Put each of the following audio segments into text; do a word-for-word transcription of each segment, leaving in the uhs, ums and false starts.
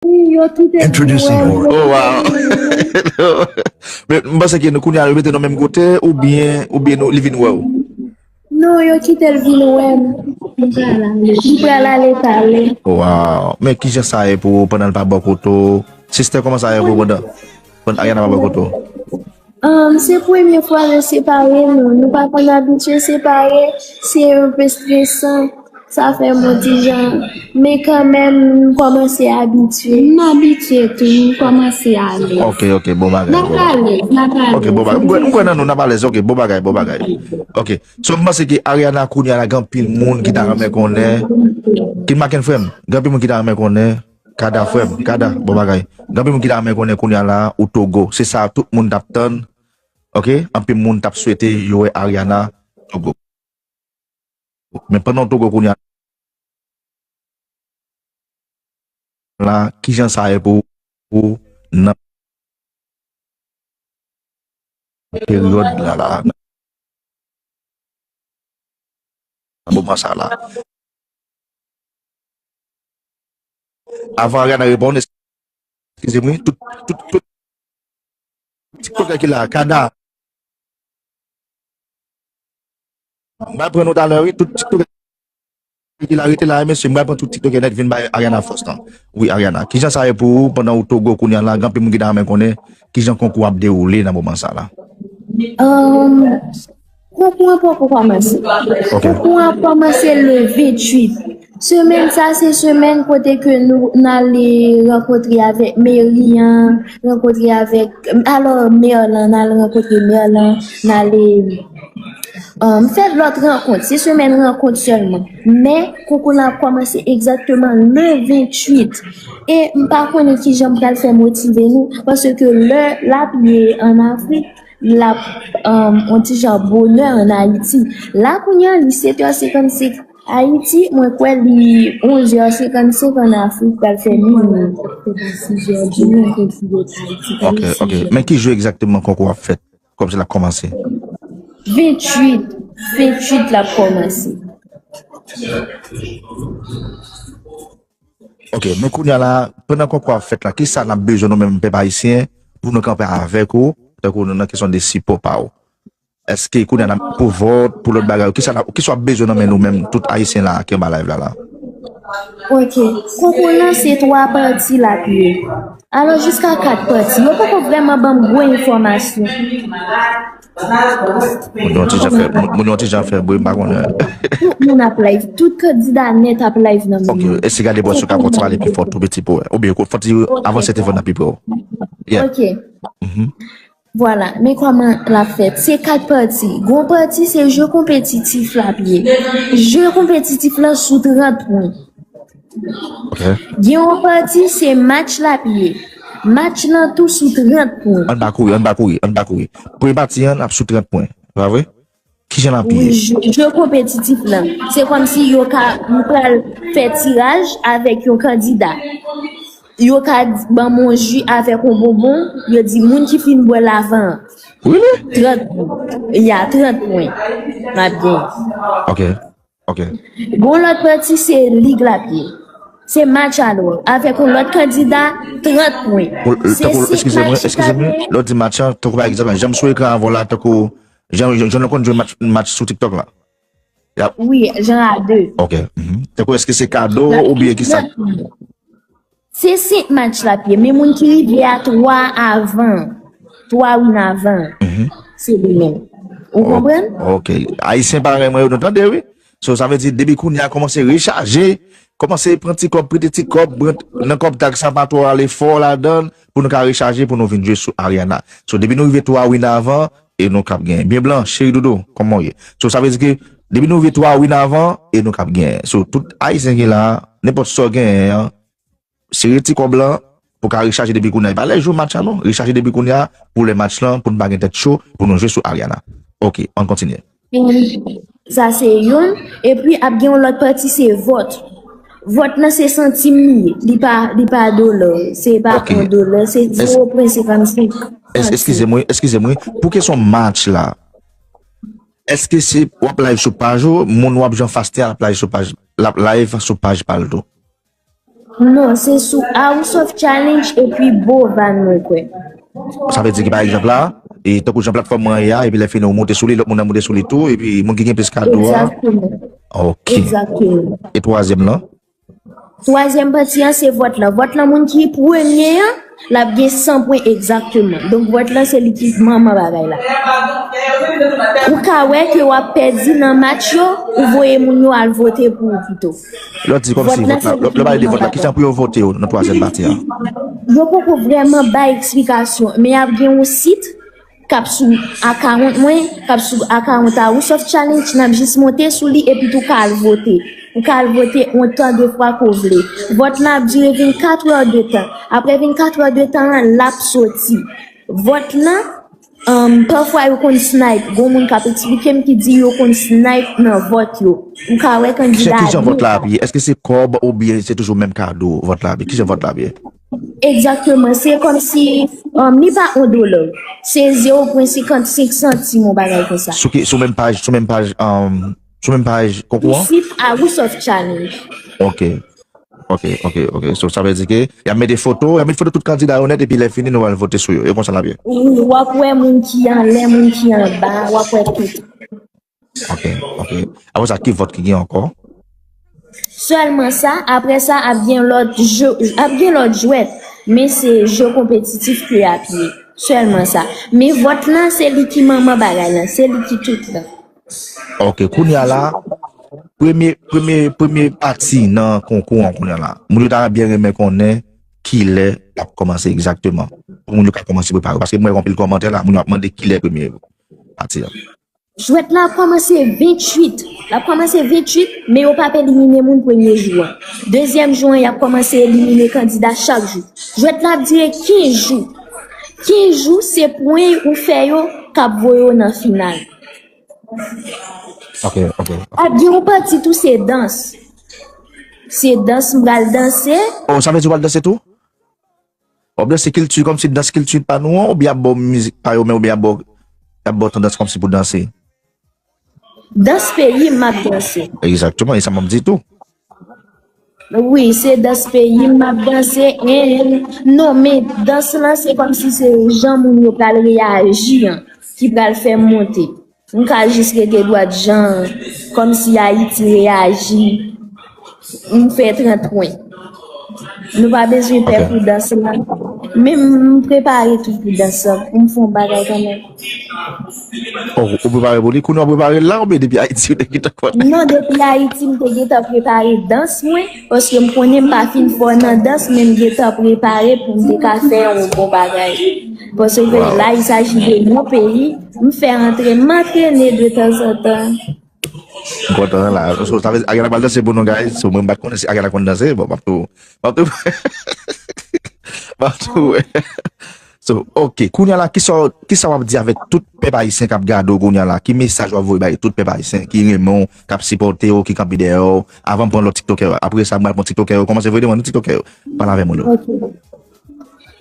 Wi, yo kite l vin wè m. Oh, wow. Men, m panse ke nou kounye a yo mete nou menm kote, oubyen, oubyen nou, li vin wè w? Non, yo kite l vin wè m. Li pral ale, li pral ale pale. Wow. Men kijan sa ye pou ou pandan l pa bò kote w? Sister, kòman sa ye pou ou pandan, pandan Ariana pa bò kote w? Um, se premye fwa nou separe nou. Nou pa konn abitye separe, se yon pe stresan. Sa fè m yon ti jan. Men kanmenm, m kòmanse abitye. M abitye tou, m kòmanse alèz. Ok, ok, bon bagay, bon bagay. N ap alèz, n ap alèz. Ok, bon bagay. M kwè, m kwè nan nou, n ap alèz. Ok, bon bagay, bon bagay. Ok. So, m panse ke Ariana kounye a la gen anpil moun ki ta renmen konnen. Kin maken frè m, gen anpil moun ki ta renmen konnen. Kada frè m, Kada, bon bagay. Gen anpil moun ki ta renmen konnen kounye a la, ou Togo. Se sa tout moun t ap tann. Ok? Anpil moun t ap swete yo wè Ariana Togo. Men pandan w Togo kounye a la, kijan sa ye pou ou nan peryòd la, la, nan moman sa la? Avan Ariana reponn, eskize m, wi, tout, tout, tout TikTokè ki la, Kada. M pral pran nou talè, wi, tout TikTokè ki la, rete la, mesye, m pral pran tout TikTokè nèt, vin bay Ariana fòs lan. Wi, Ariana, kijan sa ye pou ou pandan ou Togo kounye a la, gen anpil moun ki ta renmen konnen kijan konkou ap dewoule nan moman sa la? Um, Konkou an poko kòmanse. Ok. Konkou an kòmanse le venntuit. Semèn sa, se semèn kote ke nou, n ale rankontre avèk meri an, rankontre avèk, alò, mè lan, n al rankontre mè lan, n ale, um, fè lòt rankont. Se semèn rankont sèlman. Men, konkou la ap kòmanse egzakteman le venntuit. E m pa konnen kijan m pral fè motive nou, paske lè l ap ye ann Afrik, l ap, um, on ti jan bonè ann Ayiti. La, kounye a, li sèt è senkannsenk Ayiti, mwen kwè li onz è senkannsenk ann Afrik, pral fè minui. Se pa sis è di mwen, se sis è Ayiti, pral fè sis è. Ok, ok. Men ki jou egzakteman konkou ap fèt? Kòmsi l ap kòmanse? Venntuit, venntuit l ap kòmanse. Ok, men kounye a la, pandan konkou ap fèt la, kisa n ap bezwen nou menm pèp ayisyen pou nou kanpe avèk ou, tankou nou nan kesyon de sipò pa ou? Èske kounye a n ap pou vòt, pou lòt bagay, kisa n ap, kisa w ap bezwen nan men nou menm, tout ayisyen la ki anba live la la? Ok, konkou lan se twa pati l ap ye. Alò, jiska kat pati. Yo poko vrèman ban m gwo enfòmasyon. Moun yo ti jan fè, moun, moun yo ti jan fè bri, m pa konnen. Tout moun ap live, tout kandida nèt ap live nan moman. Ok, èske gade pou wè si w ka fè w ti pale pi fò, tou piti pou wè. Oubyen, fò w ti avanse telefòn nan pi pre w. Yeah. Ok. Mhm. Vwala, men kòman l ap fèt. Se kat pati. Gon pati, se je konpetitif l ap ye. Je konpetitif lan sou trant pwen. Ok. Gen yon pati, se match l ap ye. Match lan tou sou trant pwen. Ann pa kouri, ann pa kouri, ann pa kouri. Premye pati an ap sou trant pwen. Pa vre? Kijan l ap ye? Wi, je, je konpetitif lan. Se kòmsi yo ka, m pral fè tiraj avèk yon kandida. Yo ka di, ban m yon ji avèk yon bonbon, yo di moun ki fin bwè l avan an. Really? Trant pwen. Ya, trant pwen. M ap gen. Ok. Ok. Gon lòt pati, se lig l ap ye. Se match alò, avèk yon lòt kandida, trant pwen. Ou, se tankou, senk eskize mwen, match eskize mwen, lè w di match an, tankou pa egzanp, jan m sou ekran avè w la, tankou, jan, jan, jan nou konn jwe match, match sou TikTok la. Y ap... Wi, jan a de. Ok. Mhm. Tankou, èske se kado oubyen ki sa? Trant pwen. Se senk match l ap ye, men moun ki rive a twa avan, twa win avan, mhm, se li menm. Ou konprann? Ok. Ayisyen parèy mwen yo, nou tande, wi. So, sa vle di, depi kounye a, kòmanse rechaje, kòmanse pran ti kòb, prete ti kòb, pran nan kòb tag sa, pa twò ale fò ladan l, pou nou ka rechaje, pou nou vin jwe sou Ariana. So, depi nou rive twa win avan, e nou k ap genyen. Byen blan, cheri doudou, kòman w ye? So, sa vle di ke, depi nou rive twa win avan, e nou k ap genyen. So, tout Ayisyen ki la, nenpòt sa w genyen an, sere ti kòb lan pou ka rechaje depi kounye a. E pa lè jou match la non. Rechaje depi kounye a pou lè match lan, pou n pa gen tèt cho, pou nou jwe sou Ariana. Ok, ann kontinye. Sa se youn. Epi ap gen yon lòt pati, se vòt. Vòt lan se santim li ye. Li pa, li pa dola. Se pa yon dola, se zewo pwen senkannsenk santim. Eskize m wi, eskize m wi. Pou kesyon match la, èske se w ap live sou paj ou, moun w ap jwe anfas li a, l ap live sou paj, l ap live sou paj pa l tou? Non, se sou House of Challenge epi Bovan mwen kwè. Sa vle di ki pa egzanp la, e tankou jan platfòm mwen ye a, epi lè fini ou monte sou li, lòt moun nan monte sou li tou, epi moun ki gen plis kado a. Egzakteman. Ok. Egzakteman. E twazyèm lan? Twazyèm pati an se vòt lan. Vòt lan, moun ki premye an, l ap gen san pwen egzakteman. Donk vòt lan se li ki manman bagay la. Ou ka wè ke w ap pèdi nan match yo, ou voye moun yo al vote pou ou pito. Lè w di kòmsi vòt la, lè w pale de vòt la, kijan pou yo vote yo nan twazyèm pati a? Yo poko vrèman bay eksplikasyon, men y ap gen yon sit k ap sou akawont mwen, k ap sou akawont a House of Challenge, n ap jis monte sou li epi tou ka al vote. Ou ka al vote ontan de fwa ke w vle. Vòt lan ap dire vennkat è de tan. Apre vennkat è de tan an, l ap soti. Vòt lan, um, pafwa yo konn snipe. Gon moun k ap eksplike m ki di yo konn snipe nan vòt yo. Ou ka wè kandida Kijan vòt la ap ye? Èske se kòb oubyen se toujou menm kado vòt la ap ye? Kijan vòt la ap ye? Egzakteman, se kòmsi um, li pa yon dola. Se zewo pwen senkannsenk santim, yon bagay konsa. Sou ki, sou menm paj, sou menm paj, um, sou menm paj konkou an? Sit a House of Challenge. Ok. Ok, ok, ok. So, sa vle di ke y ap mete foto, y ap mete foto tout kandida yo nèt, epi lè fini, nou al vote sou yo. E konsa l ap ye. Wi, w ap wè moun ki anlè, moun ki anba, w ap wè tout. Ok, ok. Apre sa, ki vòt ki gen ankò? Sèlman sa, apre sa, ap gen lòt je, ap gen lòt jwèt, men se je konpetitif ke y ap ye. Sèlman sa. Men vòt lan, se li ki manman bagay lan, se li ki tout lan. Ok, kounye a la, premye, premye, premye pati nan konkou an kounye a la. Moun yo ta byen renmen konnen kilè l ap kòmanse egzakteman. Pou moun yo ka kòmanse prepare. Paske mwen wè anpil kòmantè la, moun yo ap mande kilè premye pati a. Jwèt la ap kòmanse venntuit. L ap kòmanse venntuit, men yo p ap elimine moun premye jou an. Dezyèm jou an, y ap kòmanse elimine kandida chak jou. Jwèt la ap dire kenz jou. Kenz jou, se pwen ou fè yo k ap voye w nan final. Ok, ok. Ap gen yon pati tou, se dans. Se dans m pral danse. Oh, sa vle di w pral danse tou? W ap danse kilti, kòmsi dans kilti pa nou an, oubyen y ap ba w mizik pa yo, men oubyen y ap ba w, y ap ba w tandans kòmsi pou danse? Dans peyi m ap danse. Egzakteman, e sa m ap di tou. Wi, se dans peyi m ap danse. En, non, men dans lan, se kòmsi se jan moun yo pral reyaji an ki pral fè m monte. M ka jis rete dwat jan, kòmsi Ayiti reyaji. M fè trant pwen. Nou pa bezwen pè pou dans lan. Men m prepare tou pou dans lan. Pou m fè yon bagay kanmenm. Oh, ou prepare pou li? Kounye a w prepare l la oubyen depi Ayiti ou te gentan konn? Non, depi Ayiti, m te gentan prepare dans mwen. Paske m konnen m pa fin fò nan dans, men m gentan prepare pou m te ka fè yon bon bagay. Paske la, il s'agit de mon pays. M fè antre, m antrene de tanzantan. M kontan la. So, sa vle di Ariana pral danse pou nou, guys. So, mwen m pa t konnen si Ariana konn danse. Bon, m ap tou, m ap tou, m ap tou wè. So, ok. Kounye a la, kisa, kisa w ap di avèk tout pèp ayisyen k ap gade w kounye a la? Ki mesaj w ap voye bay tout pèp ayisyen ki renmen w, k ap sipòte w, ki kanpe dèyè w? Avan m pran lòt tiktokè yo. Apre sa, m pral pran tiktokè yo. Kòmanse voye demann nou tiktokè yo. Pale avè mwen, Lolo. Ok.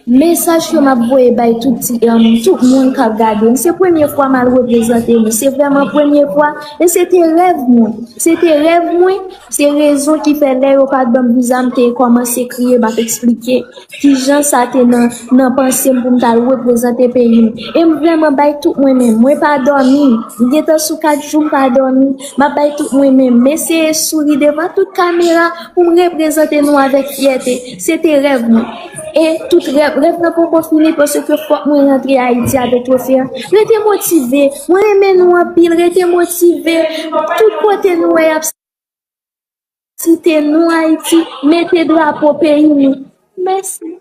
Mesaj ke m ap voye bay tout ti, um, tout moun k ap gade m, se premye fwa m al reprezante nou. Se vrèman premye fwa. E se te rèv mwen. Se te rèv mwen. Se rezon ki fè lè yo pa t ban m viza, m te kòmanse kriye, m ap eksplike kijan sa te nan, nan panse m pou m t al reprezante peyi m. E m vrèman bay tout mwen menm. Mwen pa dòmi. M gentan sou kat jou m pa dòmi. M ap bay tout mwen menm. M eseye souri devan tout kamera pou m reprezante nou avèk fyète. Se te rèv mwen. E tout rèv, rèv lan poko fini paske fòk mwen rantre Ayiti avèk twofe a. Rete motive. Mwen renmen nou anpil. Rete motive. Tout kote nou wè y ap site nou Ayiti, mete drapo peyi nou. Mèsi.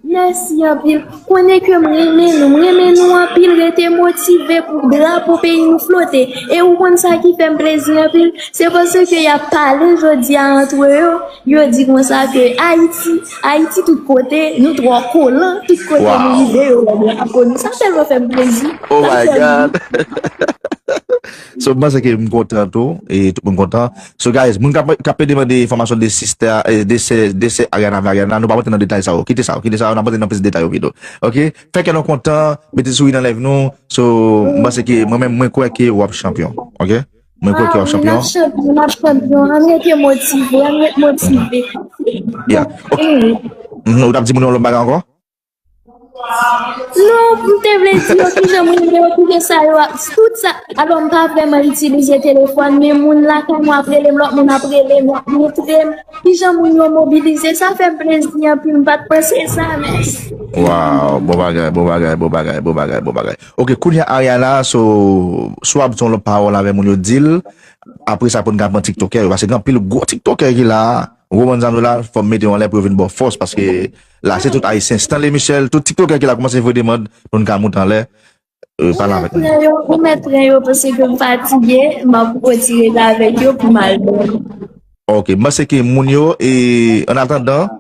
Mèsi anpil. Konnen ke m renmen nou. M renmen nou anpil. Rete motive pou drapo peyi nou flote. E ou konn sa ki fè m plezi anpil? Se paske y ap pale jodi a antre yo. Yo di konsa ke Ayiti, Ayiti tout kote, nou twò kolan, tout kote nou rive, yo wè drapo nou. Sa tèlman fè m plezi. Oh my God. So, m panse ke m kontan tou, e tout moun kontan. So, guys, moun k ap, k ap demande enfòmasyon de sista, eh, de sè, de sè Ariana avè Ariana, nou pa rantre nan detay sa yo. Kite sa yo, kite sa yo, n ap rantre nan plis detay yo pito. Ok? Fè kè nou kontan, mete souri nan live nou. So, m panse ke mwen menm, mwen kwè ke w ap chanpyon. Ok? Mwen kwè ke w ap chanpyon. N ap chanpyon, n ap chanpyon. Ann rete motive, ann ret motive. Yeah. Ok. Mhm, ou t ap di moun yo yon lòt bagay ankò? Non, m te vle di yo kijan moun yo, kijan sa yo ap, tout sa. Alò, m pa vrèman itilize telefòn, men moun lakay mwen ap rele m, lòt moun ap rele m, y ap montre m kijan moun yo mobilize. Sa fè m plezi anpil, m pa t panse sa, mèsi. Wow, bon bagay, bon bagay, bon bagay, bon bagay, bon bagay. Ok, kounye a Ariana, so, swa ap di yon lòt pawòl avè moun yo, di l, apre sa pou n ka pran tiktokè yo, paske gen anpil gwo tiktokè ki la a. Gwo bann zam yo la, fò m mete yo anlè pou yo vin ba w fòs, paske la se tout Ayisyen. Stanley Michel, tout tiktokè ki la kòmanse voye demann pou n ka moute anlè, euh, pale avèk nou. Ou mèt pran yo, ou mèt pran yo, paske m fatige, m ap retire l avèk yo pou m al dòmi. Ok, m panse ke moun yo, e, an atandan,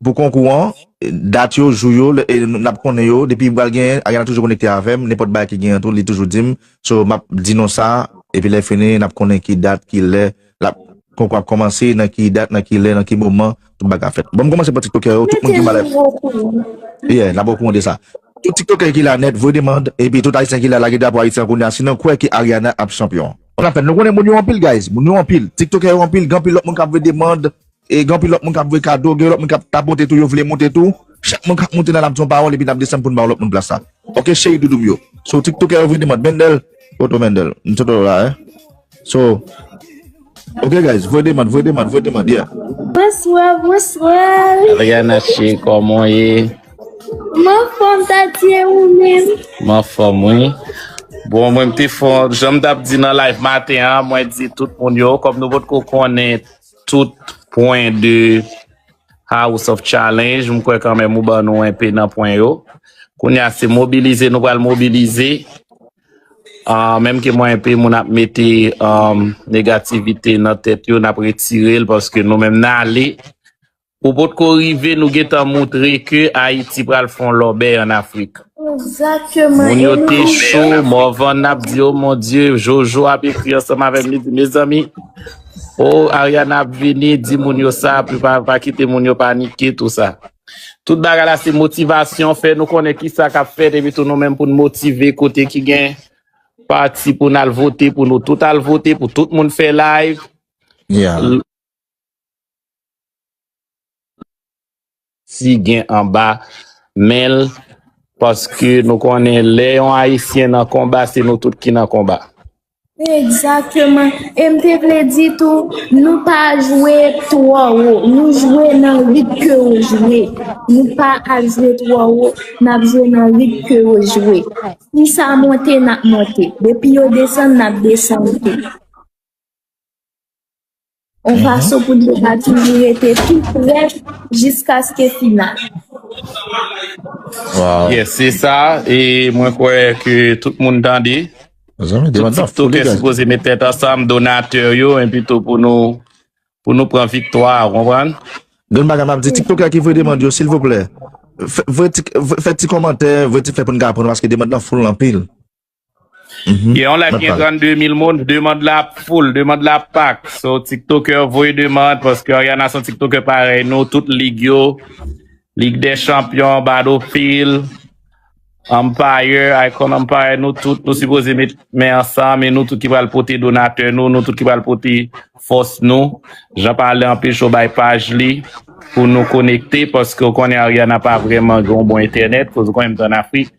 pou konkou an, dat yo, jou yo, lè, e, n ap konnen yo, depi pral genyen, Ariana toujou konekte avè m, nenpòt bagay ki genyen tou, li toujou di m. So, m ap di non sa, epi lè fini, n ap konnen ki dat, ki lè, l ap, konkou ap kòmanse, nan ki dat, nan ki lè, nan ki moman, tout bagay ap fèt. Bon, m kòmanse pa tiktokè yo, tout moun ki malè. Yeah, n ap okouran de sa. Tout tiktokè ki la nèt, voye demann, epi tout ayisyen ki la, lage drapo Ayiti an kounye a, si nou kwè ke Ariana ap chanpyon. Anfen, nou konnen moun yo anpil, guys, moun yo anpil. Tiktokè yo anpil, gen anpil lòt moun k ap voye demann, e gen anpil lòt moun k ap voye kado, gen lòt moun k ap tapote tou, yo vle monte tou. Chak moun k ap monte la, n ap di yon pawòl epi n ap desann pou n ba lòt moun plas la. Ok, cheri doudou m yo. So, tiktokè yo vin demann, Mendel, kote w Mendel? M sot la, hein? So, ok, guys, voye demann, voye demann, voye demann, yeah. Bonswa, bonswa. Ariana cheri, kòman w ye? M anfòm, Tatie, ou menm? M anfòm, wi. Bon, mwen, m te fè, jan m t ap di nan live maten an, mwen di tout moun yo, kòm nou potko konnen tout pwen de House of Challenge, m kwè kanmenm ou ban nou enpe nan pwen yo. Kounye a, se mobilize, nou pral mobilize. Ah, menm ke mwen enpe moun ap mete, um, negativite nan tèt yo, n ap retire l paske nou menm n ale. Ou potko rive, nou gentan moutre ke Ayiti pral fè yon lòbèy ann Afrik. Egzakteman. Moun yo te cho, Morvan ap di, "Oh mon Dieu," Jojo ap ekri ansanm avè m, li di, "Mezanmi, oh, Ariana ap vini, di moun yo sa, pou pa, pa kite moun yo panike, tou sa." Tout bagay la se motivasyon, fè nou konnen ki sa k ap fèt, epi tou nou menm pou n motive kote ki gen pati pou n al vote, pou nou tout al vote, pou tout moun fè live. Yeah. L-, si gen anba men l, paske nou konnen lè yon Ayisyen nan konba, se nou tout ki nan konba. Egzakteman. E m te vle di tou, nou pa jwe twò wo. Nou jwe nan rit ke yo jwe. Nou pa al jwe twò wo, n ap jwe nan rit ke yo jwe. Si sa monte, n ap monte. Depi yo desann, n ap desann tou. Yon fason pou nou ka toujou rete tou prè jiskaske final. Wow. Yes, se sa. E mwen kwè ke tout moun tande. Mezanmi, tout demann nan foule, TikTokè guys. Sipoze met tèt ansanm, donatè yo, epi tou pou nou, pou nou pran viktwa, ou konprann? Grenn bagay m ap di, TikTokè ki voye demann yo, silvouplè. Fè, voye ti, fè ti kòmantè, voye ti flè pou n ka aprann, paske demann nan foule anpil. Mhm. Gen yon live ki gen trannde mil moun, demann la ap foule, demann la ap pak. So, TikTokè, voye demann, paske Ariana se yon TikTokè parèy nou, tout lig yo, Ligue des Champions, Battlefield, Empire, Icon Empire, nou tout, nou sipoze met men ansanm, e nou tout ki pral pote donatè nou, nou tout ki pral pote fòs nou. Jan pale anpil cho bay paj li, pou nou konekte, paske ou konnen Ariana pa vrèman gen yon bon entènèt, koz ou konnen m t ann Afrik.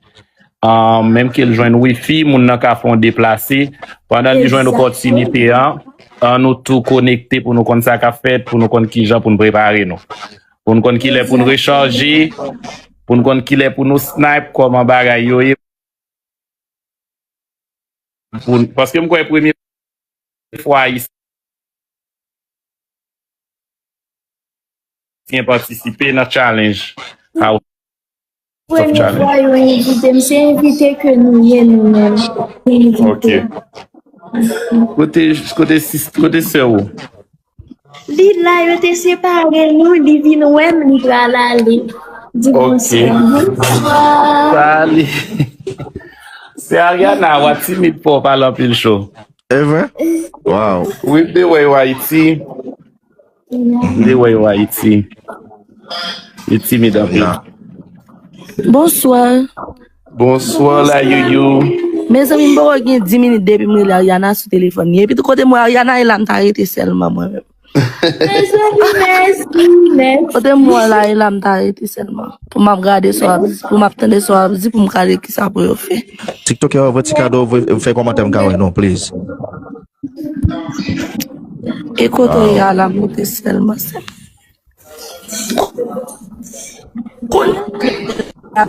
Ah, menm ke l jwenn wifi, moun nan ka fè yon deplase. Pandan li jwenn opòtinite an, an nou tou konekte pou nou konn sa k ap fèt, pou nou konn kijan pou n prepare nou. Pou n konn kilè pou n rechaje, pou n konn kilè pou nou snipe, kòman bagay yo ye. Pou n, paske m kwè premye fwa Ayisyen patisipe nan challenge. Premye fwa yo envite m, se envite ke nou ye nou menm. Se envite. Ok. Kote, kote sis, kote sè ou? Li la, yo te separe nou, li vin wè m, li pral ale. Di bonswa. Ok. Bonswa. Salut. Se Ariana, w a timid fò, w pale anpil cho. E vre? Wow. Wi, m te wè yo Ayiti. M te wè yo Ayiti. Li timid anpil. Bonswa. Bonswa, la Youyou. Mezanmi, m poko gen dis minit depi m rele Ariana sou telefòn li. Epi tou kote m wè Ariana ye la, m ta rete sèlman mwen menm. Mezanmi, mèsi, mèsi. Kote m wè la ye la, m ta rete sèlman. Pou m ap gade sa w ap di, pou m ap tande sa w ap di, pou m gade kisa pou yo fè. TikTok yo voye ti kado, voye, fè kòmantè m ka wè non, please. E kote w ye a la, m rete sèlman sèlman. Kounye a,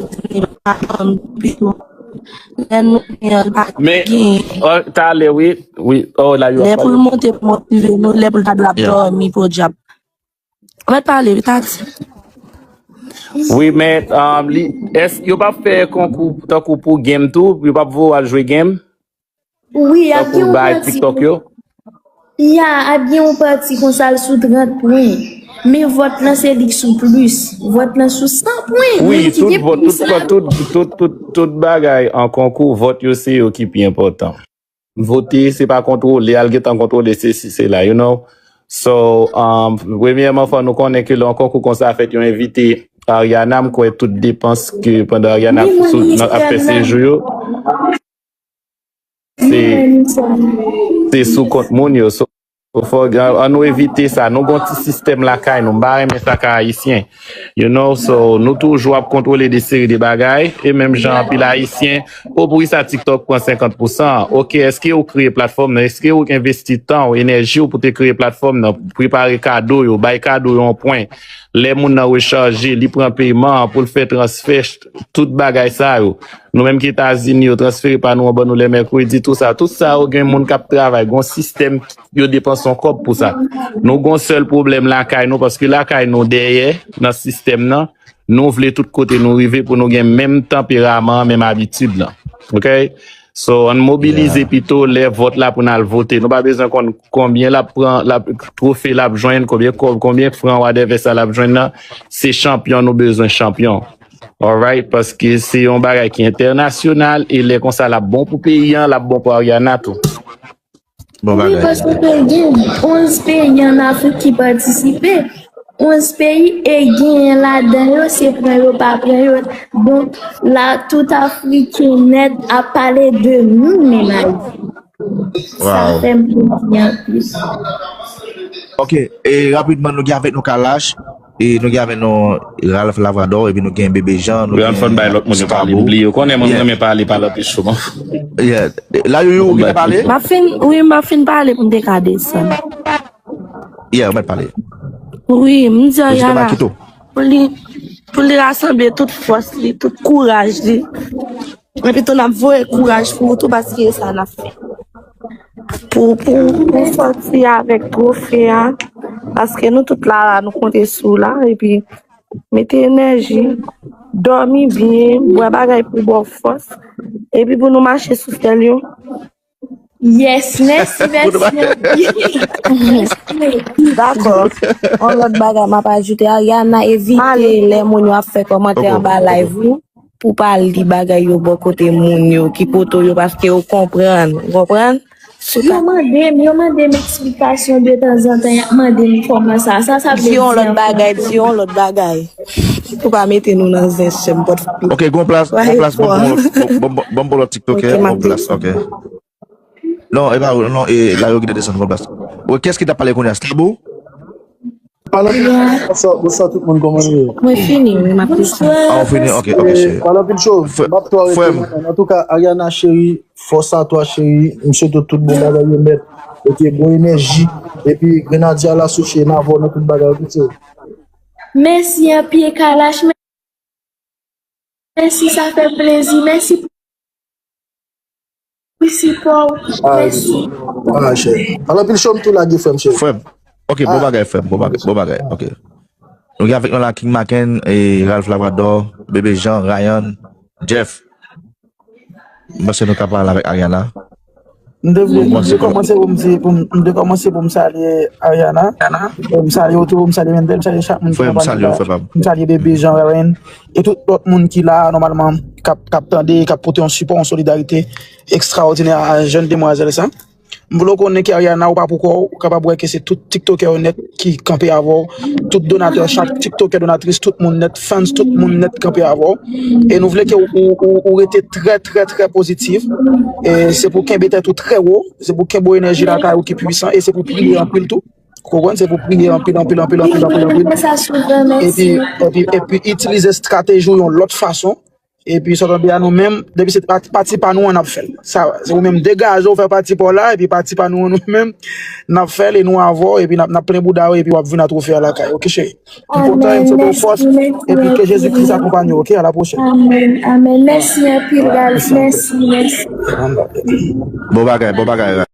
lè nou gen, pa Men, gen. Oh, talè, wi, wi. Oh, la, yo Lè ap pou l pale. Monte pou motive nou, lè pou l ta dwe ap Yeah. Dòmi, podyab. Mèt pale, wi, Tati. Wi, men, um, li, es, yo p ap fè konkou tankou pou game tou? Yo p ap voye w al jwe game? Wi, ap Tankou gen yon bay pati TikTok pou yo? Ya, ap gen yon pati konsa l sou trant pwen. Men vòt lan se li k sou plis. Vòt lan sou san pwen. Wi, men ki tout gen vòt, plis tout, la. Tout, tout, tout, tout bagay an konkou, vòt yo se yo ki pi enpòtan. Vote, se pa kontwole, al gentan kontwole sesi, sela, you know. So, um, premyèman, fò nou konnen ke lè yon konkou konsa fèt, yo envite Ariana, m kwè tout depans ke pandan Ariana Ni mwen, sou, ni nan, ap fè sèlman. Sejou yo, se, Ni mwen, ni sèlman. Se sou kont moun yo. So, fò, an nou evite sa. Nou gon ti sistèm lakay nou. M pa renmen sa ka ayisyen. You know, so, nou toujou ap kontwole de seri de bagay. E menm jan anpil ayisyen, o, poukisa TikTok pran senkant pousan? Oke, èske ou kreye platfòm nan? Èske ou envesti tan ou, enèji ou pou te kreye platfòm nan, prepare kado yo, bay kado yo yon pwen? Lè moun nan rechaje, li pran peman pou l fè transfè, tout bagay sa yo. Nou menm ki Etazini, yo transfere pa nou, yo ban nou lè mèkredi, tou sa. Tout sa yo gen moun k ap travay, gon sistèm, yo depanse yon kòb pou sa. Nou gon sèl pwoblèm lakay nou, paske lakay nou dèyè nan sistèm nan, nou vle tout kote nou rive pou nou gen menm tanperaman an, menm abitid lan. Oke? So, ann mobilize Yeah. pito lè vòt la pou n al vote. Nou pa bezwen konn konbyen l ap pran, l ap, twofe l ap jwenn, konbyen kòb, konbyen fran, whatever sa l ap jwenn nan. Se chanpyon nou bezwen, chanpyon. Alright? Paske se yon bagay ki entènasyonal e lè konsa l ap bon pou peyi an, l ap bon pou Ariana tou. Bon Wi, bagay. Paske gen onz peyi ann Afrik ki patisipe. Onz peyi e genyen ladan yo, se pran yo, pa pran yo. Donk, la, tout Afriken nèt ap pale de nou menm Ayiti. Sa Wow. Fè m plezi anpil. Ok, e rapidman, nou gen avèk nou Kalash, e nou gen avèk nou Ralph Lavrador, epi nou gen Bebe Jean, nou Wi, an gen fòn bay lòt moun yo pale. Skabo. M bliye, ou konnen mwen, Yeah. Mwen renmen pale pa lòt issue, bon. Yeah. La, yo, yo, ou gentan pale? M ap fin, wi, m ap fin pale pou m te ka desann. Yeah, ou mèt pale. Wi, m di Ariana, pou li, pou li rasanble tout fòs li, tout kouraj li. Epi tou n ap voye kouraj pou ou tou, paske e sa n ap fè. Pou, pou, pou sòti avèk twofe a, paske nou tout la, la, nou konte sou ou la, epi mete enèji, dòmi byen, bwè bagay pou ba w fòs, epi pou nou mache sou stèl yo. Yes, mèsi, mèsi anpil. Dakò. Yon lòt bagay m ap ajoute, Ariana, evite lè moun yo ap fè kòmantè anba live ou pou pa li bagay yo bò kote moun yo ki poto yo, paske yo konprann, ou konprann? Yo mande m, yo mande m eksplikasyon de tanzantan, y ap mande m kòman sa, sa, sa vle di yon lòt bagay, di yon lòt bagay. Pou pa mete nou nan zen, sè m pòt. Ok, gon plas, gon plas, bon, bon, bon, bon, bon, bon, lòt TikTokè, gon plas, ok. Non, e pa, non, e la yo kite desann, gon plas. Bon, kiyès ki t ap pale kounye a? Skabo? Pale anpil cho, bonswa, bonswa tout moun, kòman nou ye? Mwen fini, wi, m ap desann. Ah, ou fini? Ok, ok, cheri. Pale anpil cho, m ap twa rete, man. Antouka, Ariana cheri, fòs a twa cheri, m swete w tout bon bagay yo nèt. Ok, bon enèji, epi Grenadya la souche, m avè w nan tout bagay, ok, cheri. Mèsi anpil, Kalash, mèsi, sa fè plezi, mèsi pou sipò w. Ah, mèsi. Ah, chè. Alò, pil cho m tou lage, frè m, chè. Frè m. Ok, bon bagay, frè m. Bon bagay, bon bagay. Ok. Nou gen avèk nou la King Maken, e Ralph Lavrador, Bebe Jean, Ryan, Jeff. M panse nou ka pale avèk Ariana. M te vle, m te kòmanse pou m di, pou m, m te kòmanse pou m salye Ariana. M salye w tou, m salye Mendel, m salye chak moun ki nan pale la. M salye Bebe Jean, Ryan. E tout lòt moun ki la, nòmalman, k ap, k ap tande, k ap pote yon sipò, yon solidarite ekstraòdinè a jèn demwazèl sa. M vle w konnen ke Ariana, ou pa pou kò w, ou kapab wè ke se tout tiktokè yo nèt ki kanpe avè w, tout donatè, chak tiktokè, donatris, tout moun nèt, fans, tout moun nèt kanpe avè w. E nou vle ke ou, ou, ou, ou rete trè, trè, trè pozitif. E se pou kenbe tèt ou trè wo, se pou kenbe yon enèji lakay ou ki pwisan, e se pou priye anpil tou. Ou konprann? Se pou priye anpil, anpil, anpil, anpil, anpil, anpil. Epi, epi, epi itilize estrateji w yon lòt fason. Epi sa w tande a, nou menm, depi se pati, pati pa nou an, n ap fè l. Sa, se ou menm degaje w, fè pati pa w la, epi pati pa nou an, nou menm, n ap fè l, e nou avè w, epi n ap, n ap plen bouda w, epi w ap vin a twofe a lakay, oke cheri? M kontan, e m swete w fòs, epi ke Jezi Kris akonpanye w, oke? A la pwochèn. Amèn, amèn. Mèsi anpil, Ralph. Mèsi, mèsi. Bon bagay, bon bagay, Ralph.